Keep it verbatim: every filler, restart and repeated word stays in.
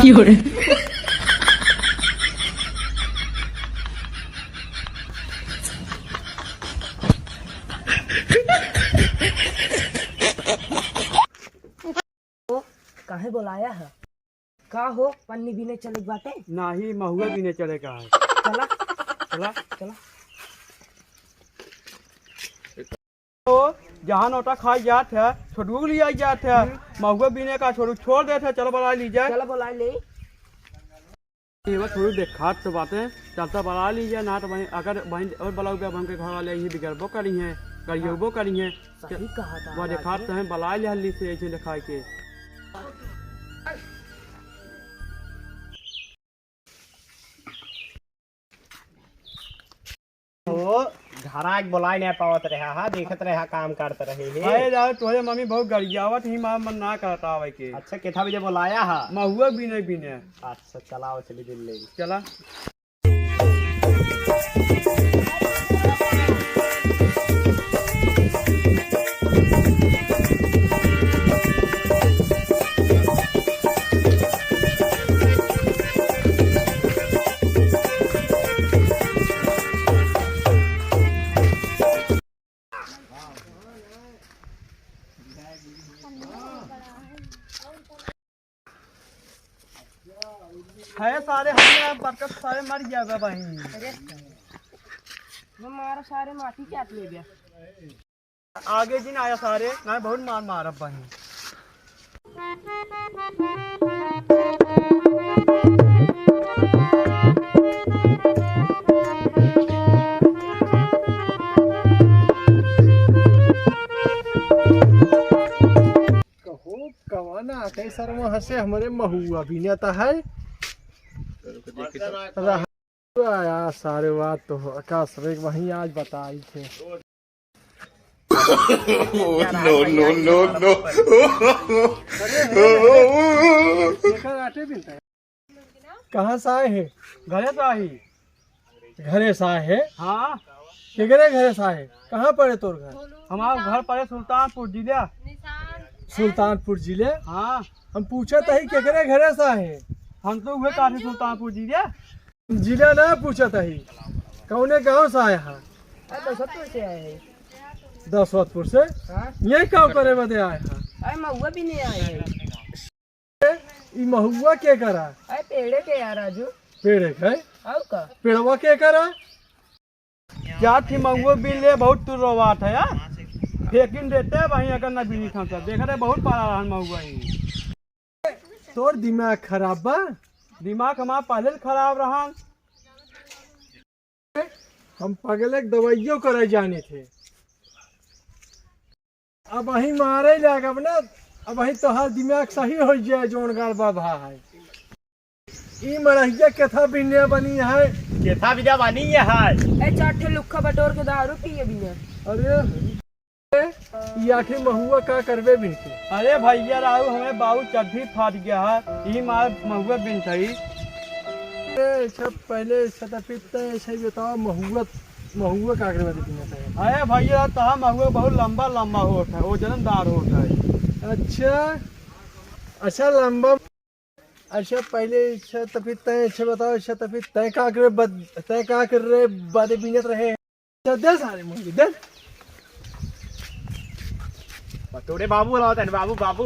की हो रे? काहे बोलाया है? का हो, पन्नी बीने चले के बाटे? नाही, महुआ बीने चले का है। चला। चला। चला। ओ, जहाँ नोटा खाई जात है, छोटू के लिए आई जात है। हम्म। महुआ बीने का छोटू छोड़ देत है, चलो बोला ली जाए। चलो बोला ले। ये बस थोड़ी देखात तो बातें, चलता बला लीजिए ना, तो वहीं अगर वहीं और बलाऊ पे अब हमके घर वाले यही बिगड़बो करी हैं, गरियबो करी हैं। सही कहा था वो राजू। देखात तो हैं, बला लिया हल्दी से ऐसे दिखाई के। ओ, घरा के बोलाए नहीं पावत रहा हा, देखत रहा काम करत रहे हे। अरे यार, तोहरे मम्मी बहुत गरियावत ही, मार मन ना करता आवे के। अच्छा, केथा बजे बोलाया हा? महुआ बीने बीने। अच्छा, चलाओ, चली दिल्ली। चला। है सारे, हम यहाँ बरकत सारे मर गया बा बहिन। अरे, वो मारा सारे माटी काट ले गया। आगे जिन आया सारे, ना बहुत मार मारा बहिन। कहो, कवाना आटे सरवा हंसे हमरे महुआ बिनता है। रहा। वाह यार, सारे बात तो हो, आकाश रे वहीं आज बताई थे। No, no, no, no। एकर आटे बिनता है। कहाँ से आए हैं? घरे से आई। घरे से आए हैं? हाँ। केकरे घरे से आए? कहाँ पड़े तोर घर? हमार घर पड़े सुल्तानपुर जिला। सुल्तानपुर जिले? हाँ। हम पूछत ही केकरे घरे से आए? हम तो उहे काठी सुल्तानपुर जिला। जिला ना पूछत ही, कौने गांव से आए हैं? अरे, दसवतपुर से आए हैं। दसवतपुर से? हाँ। ये का करे बदे आए हैं? अरे, महुआ बीने आए हैं। ई महुआ केकर है? अरे पेड़े के यार राजू। पेड़े के है? और का? पेड़वा केकर है? जात ही महुआ बीन ले, बहुत तू रोवात है यार। फेंकिन देते वहीं अगर ना बीनी था तो। देख रहे बहुत पाला रहन महुआ ही। तोर दिमाग खराब बा? दिमाग हमार पहले से खराब रहन। हम पगले के दवाइयो करे जाने थे। अब वही मारे लागब ना, अब वही तोहार दिमाग सही हो जाए, जोन गड़बड़ भा है। ई मरहिया केथा बिन्या बनी है। केथा बिन्या बनी है। ए, चार ठे लुक्खा बटोर के दारू पिए बिन्या। अरे, ई आखिर महुआ का करबे बिनती? अरे भैया राहु, हमें बाबू चड्ढी फाट गया है, ई मार महुआ बिनता ही। ए, अच्छा, पहले अच्छा तो फिर तय ऐसे ही बताओ, महुआ, महुआ का करबे बिनता है? अरे भैया, तहा महुआ बहुत लंबा लंबा होत है, वजनदार होत है। अच्छा, अच्छा, लंबा। अच्छा, पहले अच्छा तो फिर तय अच्छा बताओ, अच्छा तो फिर तय का करे बद-, तय का करे बदे बिनत रहे? तो दे सारे मुझे, दे। तोरे बाबू बुलावत है, बाबू, बाबू।